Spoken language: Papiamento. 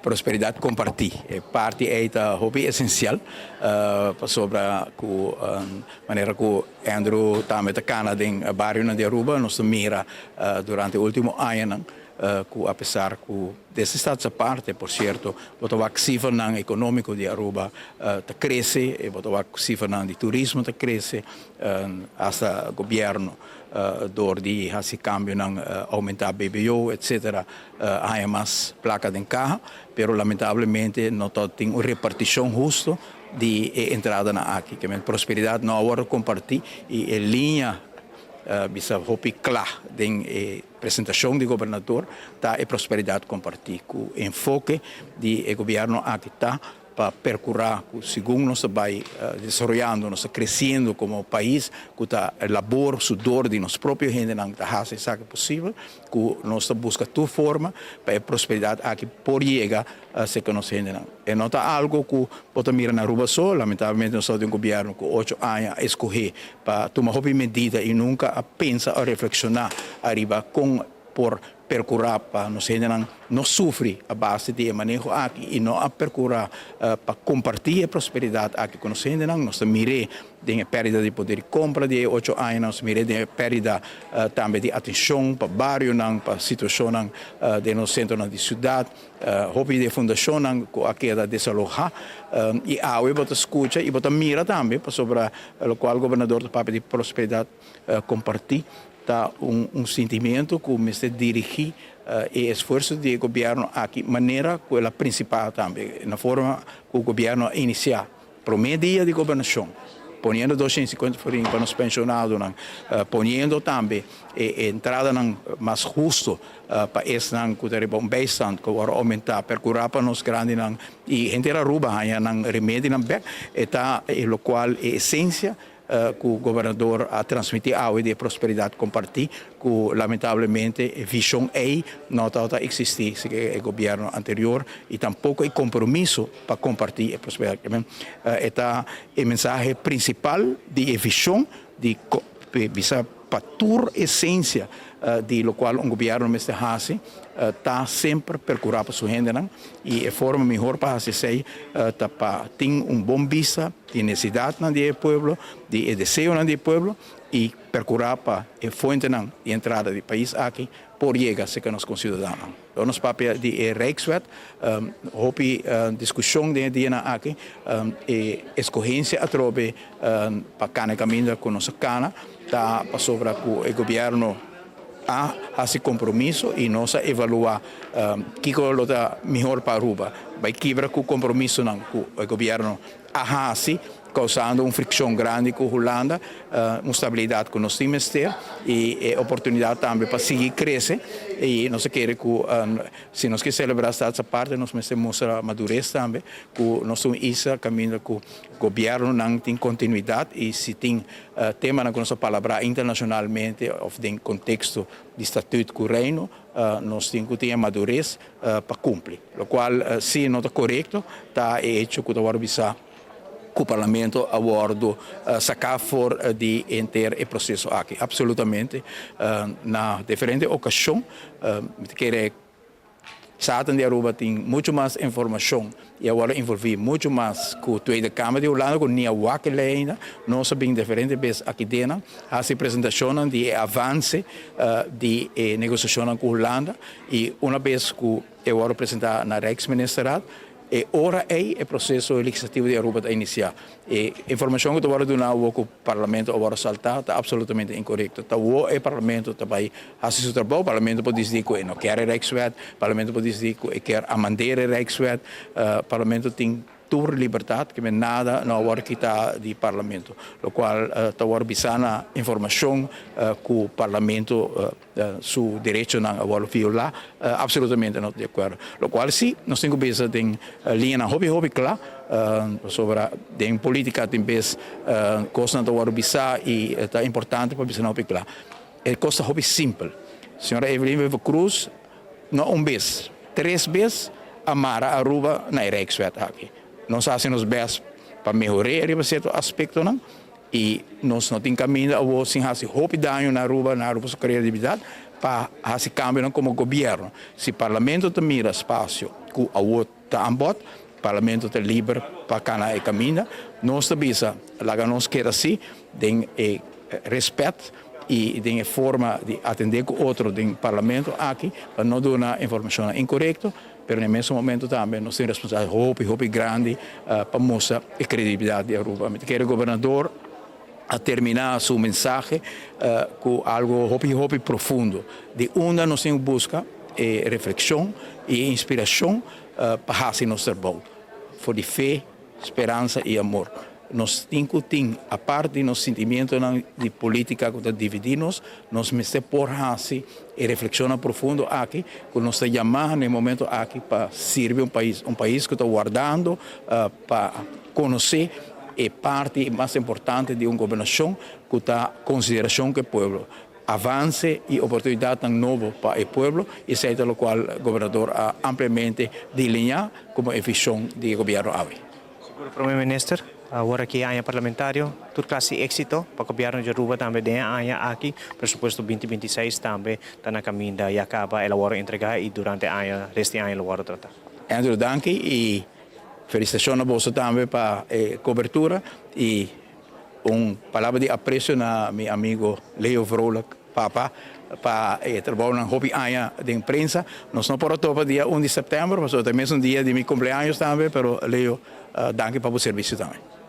Prosperidad comparti, e parti ey ta hopi esencial pasobra cu manera cu Andrew tambe ta cana den barionan di Aruba, nos ta mira durante e ultimo añanan cu apesar cu desde Status Aparte, por cierto, bo ta wak cifranan economico di Aruba ta crece, bo ta wak cifranan di turismo ta crece, hasta gobierno door di haci cambionan aumenta BBO etcetera haña mas placa den caha, pero lamentablemente no ta tin un reparticion husto di e entradanan aki. Ke men prosperidad no a wordo comparti y e liña bisa hopi cla den e presentacion di gobernador ta e prosperidad comparti cu enfoke di e gobierno aki ta pa percura cu segun nos ta bay desaroyando, nos ta creciendo como pais, cu ta labor, sudor di nos propio hendenan ta haci esaki posibel, cu nos ta busca tur forma pa e prosperidad aki por yega cerca nos hendenan. E no ta algo cu bo ta mira na Aruba so, lamentablemente nos ta den un gobierno cu ocho aña a escoge pa tuma hopi medida y nunca a pensa o reflexiona ariba con por percura pa nos hendenan no sufri a base di e maneho aki y no a percura pa comparti e prosperidad aki cu nos hendenan. Nos ta mir'é den e perdida di poder di compra di e ocho añanan, nos ta mir'é den e perdida tambe di atencion pa barionan, pa situacionnan den nos centronan di ciudad. Hopi di e fundacionnan cu a keda desaloha y awe bo ta scucha y bo ta mira tambe pasobra locual gobernador ta papia di prosperidad comparti. Ta un sentimiento cu mester dirigi e esfuerso di e gobierno aki manera cu el a principa tambe na forma cu gobierno a inicia prome dia di gobernacion poniendo 250 florin pa nos pensionadonan, poniendo tambe e entradanan mas husto pa esnan cu ta riba un bijstand cu awor a aumenta, percura pa nos grandinan y henter Aruba haya nan remedinan bek, e ta e locual e esencia ku gobernador a transmití awe di e prosperidat kompartí, ku lamentablemente e vishon ei no tabata eksistí si e gobièrnu anterior i tampoko e kompromiso pa kompartí e prosperidat. E ta e mensahe prinsipal di e vishon di bisa pa tur esensia di lokual un gobièrnu mester hasi ta semper perkurá pa su hendenan i e forma mihor pa hasi esei ta pa tin un bon bista di necesidadnan di e pueblo, di e deseonan di e pueblo y percura pa e fuentenan di entrada di pais aki por yega cerca nos conciudadanonan. Lo nos papia di e Rijkswet, hopi discusion den e dianan aki, e escogencia atrobe pa cana e caminda cu nos a cana ta pasobra cu e gobierno a haci compromiso y nos a evalua kico lo ta mihor pa Aruba. Bay kibra cu compromisonan cu e gobierno a hasi, causando un friccion grandi cu Hulanda, un stabilidad cu nos tin mester y e oportunidad tambe pa sigui crece y nos a kere cu si nos ke celebra Staats Aparte nos mester mustra madurez tambe cu nos ta un isla caminda cu gobiernonan tin continuidad y si tin temanan cu nos a palabra internacionalmente of den contexto di statuut cu Reino nos tin cu tin e madurez pa cumpli. Locual si no ta corecto ta e hecho cu ta wordo bisa cu Parlamento a wordo saca for di henter e proceso aki. Absolutamente na diferente ocasion mi ta kere Staten di Aruba tin mucho mas informacion y a wordo envolvi mucho mas cu Tweede Kamer di Hulanda cu ni a wak e ley ainda. Nos a bin diferente bes aki dena haci presentacionnan di e avance di e negociacionnan cu Hulanda y una bes cu e wordo presenta na Rijksministerraad e ora ey e proceso legislativo di Aruba ta inicia. E informacion cu ta wordo duna awo cu Parlamento a wordo salta ta absolutamente incorecto. Ta awo e Parlamento ta bay haci su trabou. Parlamento por dicidi cu e no kier e Rijkswet, Parlamento por dicidi cu e kier amandera e Rijkswet. Parlamento tin tur libertad, kimen nada no a wordo kita di Parlamento, locual ta wordo bisa na informacion cu Parlamento su derechonan a wordo viola, absolutamente no ta di acuerdo. Locual si nos tin cu bisa den liñanan hopi hopi cla, pasobra den politica tin bes cosnan ta wordo bisa y ta importante pa bisa nan hopi cla. E cos ta hopi simpel. Señora Evelyn Wever Croes no un bes, tres bes a mara Aruba na e Rijkswet aki. Nos a haci nos best pa mehor'e riba cierto aspectonan. Y nos no tin caminda awor sin haci hopi daño na Aruba, na Aruba su credibilidad, pa haci cambionan como gobierno. Si Parlamento ta mira spacio ku awor ta aan bod. Parlamento ta liber pa kana e kaminda. Nos ta bisa, laga nos keda si den e respet i den e forma di atendé ku otro den Parlamento aki pa no duna informashonnan inkorekto, pero na e mesun momento tambe nos tin responsabilidat hopi hopi grandi pa mustra e kredibilidat di Aruba. Mi ta kere Gobernador a terminá su mensahe ku algu hopi hopi profundo di unda nos tin ku buska e reflekshon i e inspirashon pa hasi nos trabou for di fe, speransa i amor. Nos tin ku tin, apart di nos sintimientonan di politika ku ta dividí nos, nos mester por hasi e reflekshonnan profundo aki ku nos ta yamá na e momento aki pa sirbi un pais, un pais ku ta wardando pa konosé e parti mas importante di un gobernashon ku ta konsiderashon ku e pueblo. Avance y oportunidadnan nobo pa e pueblo y esey ta locual Gobernador a ampliamente deliña como e vision di e Gobierno awe. Sigur Prome Minister, awor aki e aña parlamentario, tur clase di exito pa Gobierno di Aruba tambe den e aña aki, presupuesto 2026 tambe ta na caminda ya caba el a worde entrega y durante aña, rest di aña lo worde trata. Andrew, danki y felicitacion na boso tambe pa e cobertura y Un palabra di aprecio na mi amigo Leo Vrolijk, papa, pa e trabounan hopi aña den prensa. Nos no por a topa dia un di september, pasobra ta e mesun dia di mi cumpleaños tambe, pero Leo, danki pa bo servicio tambe.